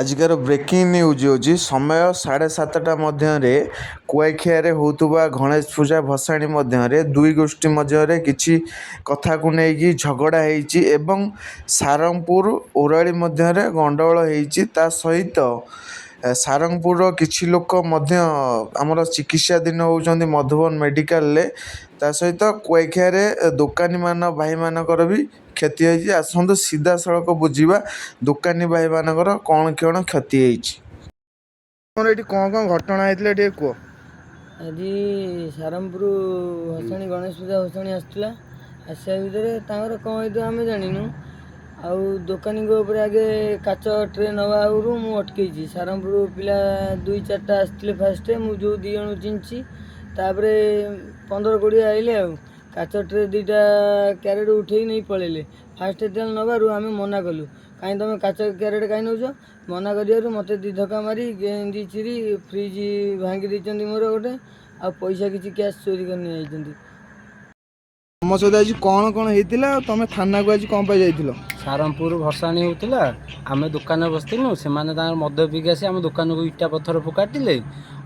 ଆଜିକାର breaking news ହେଉଛି, ସମୟ 7:30 ମଧ୍ୟରେ କୁଆଖିଆରେ ହେଉଥିବା ଗଣେଶ ପୂଜା ଭସାଣି ମଧ୍ୟରେ ଦୁଇ ଗୋଷ୍ଠୀ ମଧ୍ୟରେ କିଛି କଥାକୁ ନେଇକି ଝଗଡ଼ା ହେଇଛି ଏବଂ ସାରଙ୍ଗପୁର ଓରାଳି ମଧ୍ୟରେ ଗଣ୍ଡଗୋଳ ହେଇଛି। ତା ସହିତ ସାରଙ୍ଗପୁରର କିଛି ଲୋକ ମଧ୍ୟ ଆମର ଚିକିତ୍ସାଧୀନ ହେଉଛନ୍ତି ମଧୁବନ ମେଡ଼ିକାଲରେ। ତା ସହିତ କୁଆଖିଆରେ ଦୋକାନୀମାନ ଭାଇମାନଙ୍କର ବି କ୍ଷତି ହେଇଛି। ଆସନ୍ତୁ ସିଧାସଳଖ ବୁଝିବା ଦୋକାନୀ ଭାଇମାନଙ୍କର କ'ଣ କ'ଣ କ୍ଷତି ହେଇଛି। ତମର ଏଇଠି କ'ଣ କ'ଣ ଘଟଣା ହେଇଥିଲା ଟିକେ କୁହ। ଆଜି ସାରଙ୍ଗପୁର ଭସାଣି, ଗଣେଶ ପୂଜା ଭସାଣି ଆସୁଥିଲା। ଆସିବା ଭିତରେ ତାଙ୍କର କ'ଣ ହେଇଥିବ ଆମେ ଜାଣିନୁ। ଆଉ ଦୋକାନୀଙ୍କ ଉପରେ ଆଗେ କାଚ ଟ୍ରେ ନେବା ଆଗରୁ ମୁଁ ଅଟକେଇଛି। ସାରଙ୍ଗପୁର ପିଲା ଦୁଇ ଚାରିଟା ଆସିଥିଲେ ଫାଷ୍ଟ, ମୁଁ ଯେଉଁ ଦୁଇ ଜଣଙ୍କୁ ଚିହ୍ନିଛି। ତାପରେ 15-20 ଆଇଲେ ଆଉ କାଚ ଟ୍ରେ ଦୁଇଟା କ୍ୟାରେଟ୍ ଉଠେଇ ନେଇ ପଳେଇଲେ। ଫାଷ୍ଟ ଯେତେବେଳେ ନେବାରୁ ଆମେ ମନା କଲୁ, କାହିଁ ତୁମେ କାଚ କ୍ୟାରେଟ୍ କାହିଁ ନେଉଛ? ମନା କରିବାରୁ ମୋତେ ଦୁଇ ଧକ୍କା ମାରି, ଗେଞ୍ଜି ଚିରି, ଫ୍ରିଜ୍ ଭାଙ୍ଗି ଦେଇଛନ୍ତି ମୋର ଗୋଟେ, ଆଉ ପଇସା କିଛି କ୍ୟାସ୍ ଚୋରି କରି ନେଇଯାଇଛନ୍ତି। ତମ ସହିତ ଆଜି କ'ଣ କ'ଣ ହେଇଥିଲା ଆଉ ତମେ ଥାନାକୁ ଆଜି କ'ଣ ପାଇଁ ଯାଇଥିଲ? ସାରଙ୍ଗପୁର ଭସାଣି ହେଉଥିଲା, ଆମେ ଦୋକାନରେ ବସିଥିଲୁ। ସେମାନେ ତାଙ୍କର ମଦ ପିଇକି ଆସି ଆମ ଦୋକାନକୁ ଇଟା ପଥର ଫୋକାଡ଼ିଲେ।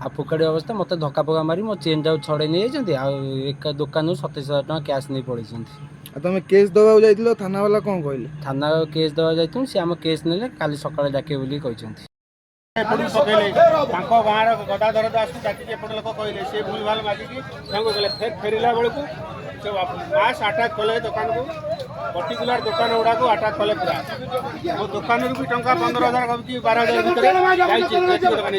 ଆଉ ଫୋକାଡ଼ିବା ଅବସ୍ଥା ମୋତେ ଧକ୍କା ଫକା ମାରି ମୋ ଚେନ୍ଟାକୁ ଛଡ଼େଇ ନେଇଯାଇଛନ୍ତି। ଆଉ ଏକା ଦୋକାନରୁ 27,000 ଟଙ୍କା କ୍ୟାସ୍ ନେଇ ପଳେଇଛନ୍ତି। ଆଉ ତମେ କେସ୍ ଦେବାକୁ ଯାଇଥିଲ, ଥାନା ବାଲା କ'ଣ କହିଲେ? ଥାନା କେସ୍ ଦେବାକୁ ଯାଇଥିଲୁ, ସେ ଆମ କେସ୍ ନେଲେ, କାଲି ସକାଳେ ଡାକିବେ ବୋଲି କହିଛନ୍ତି। ଏପଟକୁ ପକେଇଲେ। ତାଙ୍କ ଗାଁର ଗଦାଧର ଦାସକୁ ଡାକିକି ଏପଟ ଲୋକ କହିଲେ, ସେ ଭୁଲ ଭାଲ ମାଗିକି ତାଙ୍କୁ ଗଲେ। ଫେର ଫେରିଲା ବେଳକୁ ସେ ମାସ୍ ଆଟାକ୍ କଲେ ଦୋକାନକୁ, ପର୍ଟିକୁଲାର ଦୋକାନ ଗୁଡ଼ାକୁ ଆଟାକ୍ କଲେ ପୁରା। ମୋ ଦୋକାନରୁ ବି ଟଙ୍କା 15,000 କି 12,000 ଭିତରେ ଯାଇଛି, ଯେତିକି ଟଙ୍କା ନେଇଛି।